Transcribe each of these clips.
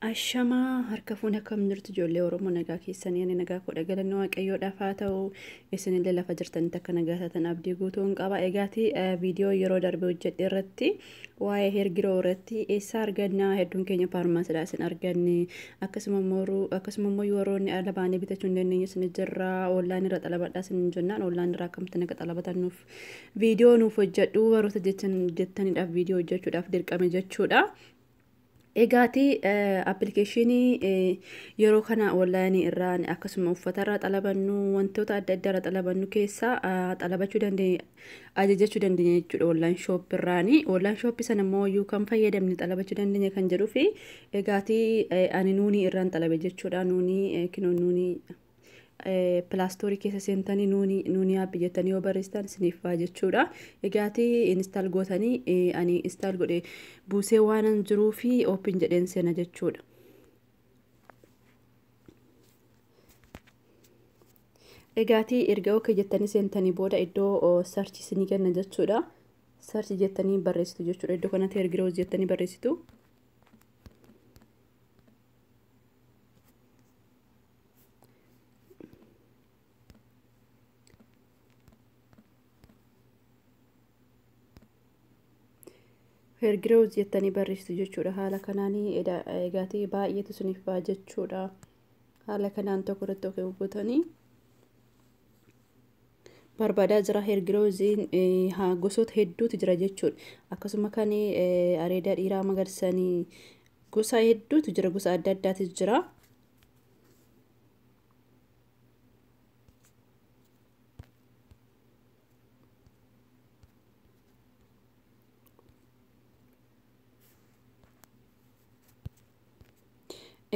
Ashamaa harka fuun akkam jirtu ijoollee Oromoo nagaa keessanii ani nagaa kudha galannoo waaqayyoodhaaf haa ta'u isinillee lafa jirtanitti akka nagaa taatan abdii guutuun qaba. Egaati viidiyoo yeroo darbe hojjedhe irratti waa'ee hergiroo irratti eessaa argannaa hedduun keenya faarmaasiidhaa isin arganne akkasuma immoo yeroonni ala baanee bitachuu hin dandeenye isin jirra oollaan irra xalabadhaa isin jennaan oollaan irraa akkamitti akka xalabatan nuuf viidiyoo nuuf hojjedhu baroota jettaniidhaaf viidiyoo hojjechuudhaaf dirqame jechuudha. Egaati appilikeeshinii yeroo kana onlaayinii irraa akkasuma uffata irraa xalabannu wantoota adda addaa irraa xalabannu keessaa xalabachuu dandeenya ajajachuu dandeenya jechuudha onlaayin shoop irraani. Onlaayin shooppii sana immoo iyyuu kan fayyadamne xalabachuu dandeenya kan jedhuu fi egaati ani nuunii irraan xalabe jechuudha. Nuunii kinoo nuunii pilaastoorii keessa seentanii nuunii aappi jettanii yoo barreessitan isiniif ba'a jechuudha. Egaati instaal gootanii ani instaal godhe buusee waanan jiruu fi oopin jedheen seena jechuudha. Egaati erga ookee jettanii seentanii booda iddoo sarchi isinii kenna jechuudha. Sarchi jettanii barreessitu jechuudha. Iddoo kanatti ergiroo jettanii barreessitu. Hergiroos jettanii barreessitu jechuudha. Haala kanaan egaati baay'eetu isiniif ba'a jechuudha. Haala kanaan tokko irratti of gootanii barbaadaa jira. Hergiroosiin gosoota hedduutu jira jechuudha. Akkasuma kan areeda dhiiraa magarsanii gosa hedduutu jira. Gosa adda addaatu jira.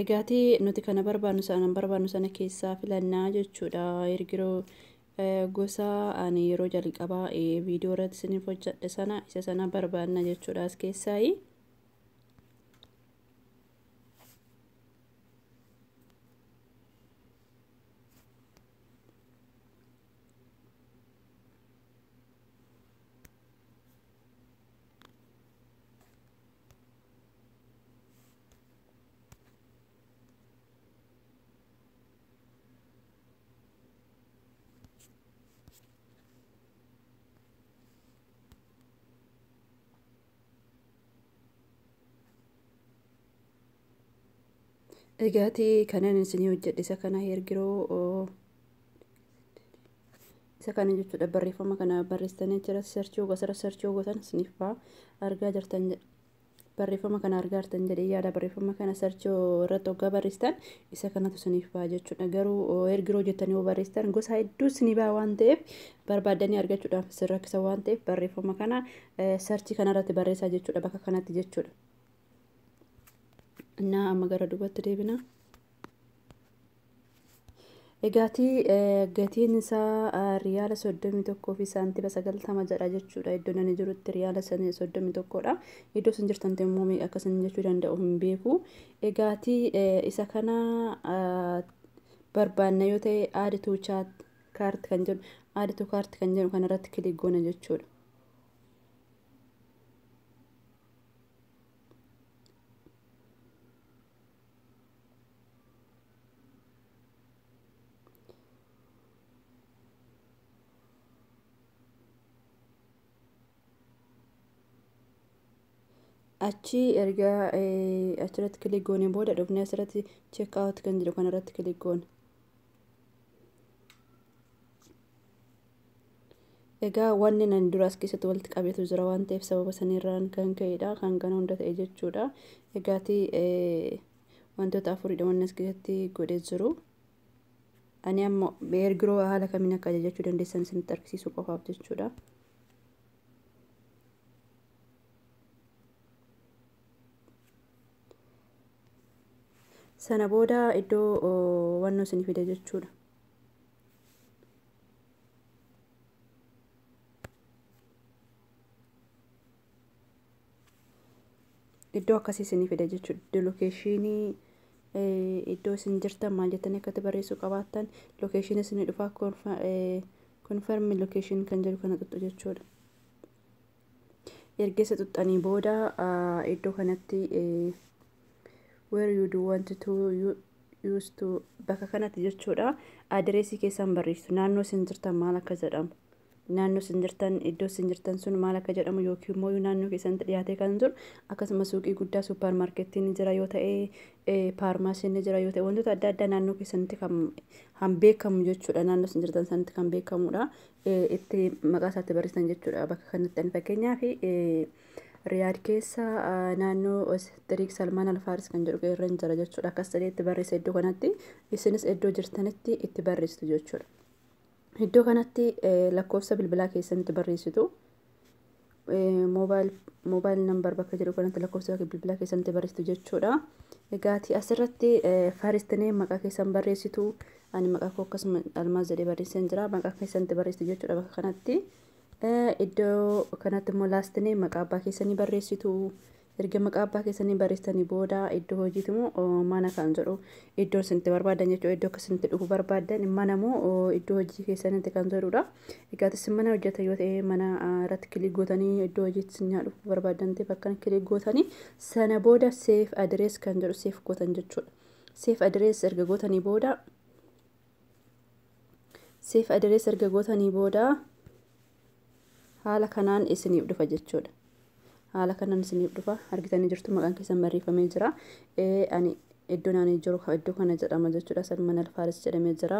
Egaati nuti kana barbaannu sana barbaannu sana keessaa filannaa jechuudha. Ergiroo gosa ani yeroo jalqabaa viidiyoo irratti isiniif hojjedhe sana isa sana barbaanna jechuudha as keessaayi. Egaati kanan isinii hojjedhe isa kana ergiroo isa kana jechuudha. Barreeffama kana barreessitanii jira sarchii gosa sarchii gootan isiniif ba'a argaa jirtan barreeffama kana argaa jirtan jedhee yaada. Barreeffama kana sarchii irratti hoggaa barreessitan isa kanatu isiniif ba'a jechuudha. Garuu ergiroo jettanii yoo barreessitan gosa hedduu isinii ba'a waan ta'eef barbaaddanii argachuudhaaf isin rakkisa waan ta'eef barreeffama kana sarchii kanarratti barreessaa jechuudha bakka kanatti jechuudha. Innaa amma gara duubatti deebina. Egaati gatiin isaa riyaala 31 fi saantima 90 jedha jechuudha. Iddoo inni jirutti riyaala 31dha. Iddoo isin jirtan immoo meeqa akka isin jechuu danda'u hin beeku. Egaati isa kana barbaanna yoo ta'e add to cart kan jedhu add to cart kan jedhu kanarratti kilik goona jechuudha. Achi erga achirratti kilik goone booda dhufnee asirratti check out kan jedhu kanarratti kilik goone. Egaa wanni nan dura as keessatti walitti qabeetu jira waan ta'eef sababa sanirraan kan ka'edha kan kana hunda ta'e jechuudha. Egaati wantoota afuridha wanni as keessatti godhee jiru. Ani amma ergiroo haala kamiin akka ajajachuu dandeessan isinitti argisiisuu qofaaf jechuudha. Sana booda iddoo wannoo isinii fida jechuudha. Iddoo akkasii isinii fida jechuudha. Iddoo lokeeshinii iddoo isin jirtan maal jettanii akkatti barreessuu qabaattan lokeeshinii isinii dhufaa konfarmi lokeeshin kan jedhu kana xuxxu jechuudha. Erga isa xuxxanii booda iddoo kanatti Where you do want to use to bakka kanatti jechuudha. Adireesii keessan barreessitu, naannoo isin jirtan maal akka jedhamu. Naannoo isin jirtan, iddoo isin jirtan sun maal akka jedhamu yookiin immoo naannoo keessanitti dhiyaatee kan jiru, akkasuma suuqii guddaa, suupparmaarkettiin ni jira yoo ta'e, paarmaasiin ni jira yoo ta'e, wantoota adda addaa naannoo keessanitti kan beekamu jechuudha. Naannoo isin jirtan sanatti kan beekamudha. Itti maqaa isaatti barreessan jechuudha bakka kanatti. Ani fakkeenyaaf Riyaad keessa naannoo Xiriik Salmaan Alfaaris kan jedhu irra jira jechuudha. Akkas jedhee itti barreessa iddoo kanatti. Isinis iddoo jirtanitti itti barreessitu jechuudha. Iddoo kanatti lakkoofsa bilbilaa keessanitti barreessitu. Mobile number bakka jedhu kanatti lakkoofsa bilbilaa keessanitti barreessitu jechuudha. Egaati asirratti first name, maqaa keessan barreessitu. Ani maqaa koo akkasuma Almaaz jedhee barreesseen jira. Maqaa keessanitti barreessitu jechuudha bakka kanatti. Iddoo kanatti immoo last name, maqaa abbaa keessanii barreessitu. Erga maqaa abbaa keessanii barreessitanii booda iddoo hojiitu immoo mana kan jedhu, iddoo isin itti barbaadan jechuudha. Iddoo akka isin itti dhufu barbaadan, mana moo iddoo hojii keessanitti kan jedhudha. Egaa isin mana hojjetan yoo ta'e mana irratti click gootanii, iddoo hojiitti isin dhufu barbaadan ta'e bakka click gootanii, sana booda save address kan jedhu save gootan jechuudha. Save address erga gootanii booda, save address erga gootanii booda haala kanaan isiniif dhufa jechuudha. Haala kanaan isiniif dhufa, argitanii jirtu, maqaan keessan barreeffamee jira. Ani iddoon ani jiru iddoo kana jedhama jechuudha. Salman Alfaaris jedhamee jira.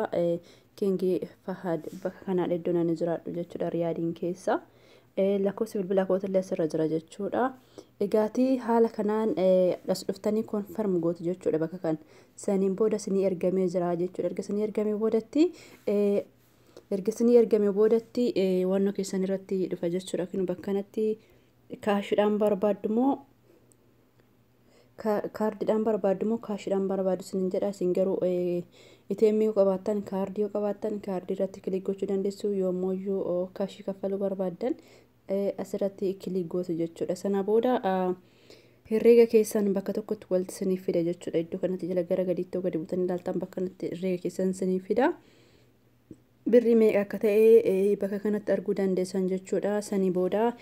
King Fahad bakka kanaadha iddoon ani jiraadhu jechuudha, Riyaadiin keessa. Lakkoofsi bilbilaa kootillee asirra jira jechuudha. Egaatii haala kanaan as dhuftanii confirm gootu jechuudha bakka kan. Saniin booda isinii ergamee jira jechuudha. Erga isinii ergamee boodatti, erga isinii ergamee boodatti wannoo keessan irratti dhufa jechuudha. Kun bakka kanatti kaashiidhaan barbaaddu moo kaardiidhaan barbaaddu moo kaashiidhaan barbaaddu isin jedha. Isin garuu ATM yoo qabaattan, kaardii yoo qabaattan kaardii irratti click gochuu dandeessu. Yommuu kaashii kaffaluu barbaaddan asirratti click gootu jechuudha. Sana booda herreega keessan bakka tokkotti walitti isiniif fida jechuudha. Iddoo kanatti jala gara gadiitti gadi butanii ilaaltan bakka kanatti herreega keessan isiniif fida. Birrii meeqa akka ta'e bakka kanatti arguu dandeessan jechuudha. Sanii booda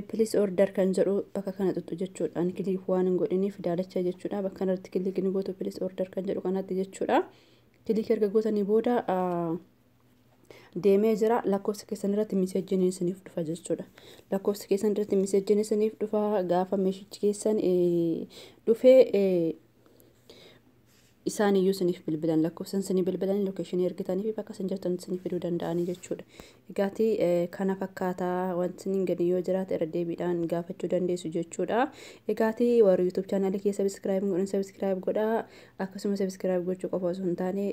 place order kan jedhu bakka kana tuttu jechuudha. Ani click waan hin godhiniif daalacha jechuudha. Bakka kanatti click ni gootu, place order kan jedhu kanatti jechuudha. Click erga gootanii booda deemee jira, lakkoofsa keessan irratti miseejiin isiniif dhufa jechuudha. Lakkoofsa keessan irratti miseejiin isiniif dhufa. Gaafa meeshichi keessan dhufee isaan iyyuu isiniif bilbilan, lakkoofsan isinii bilbilan, lokeeshinii ergitanii fi bakka isin jirtan isinii fiduu danda'anii jechuudha. Egaatii kana fakkaataa, wanti isiniin gadi yoo jiraate irra deebiidhaan gaafachuu dandeessu jechuudha. Egaatii warri YouTube chaanaalii kee subscribe godhan subscribe godhaa. Akkasuma subscribe gochuu qofa osoo hin taane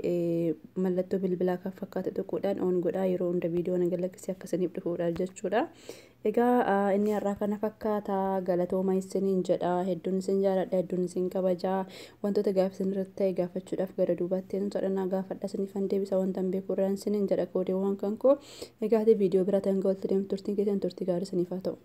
mallattoo bilbilaa kan fakkaate tuquudhaan on godhaa, yeroo hunda viidiyoo na galakkisee akka isiniif dhufuudhaaf jechuudha. Egaa inni har'aa kana fakkaata. Galatooma isiniin jedha. Hedduun isin jaaladha, hedduun isin kabajaa. Wantoota gaaffii isin irratti ta'e gaafachuudhaaf gara duubaatti hin jedhanaa, gaafadha, isiniifan deebisa wanta hin beeku irraan isiniin jedha, koodeewwan kan koo. Egaa viidiyoo bira tan walitti deemtu, turtiin keessan turtii gaarii isiniif haa ta'u.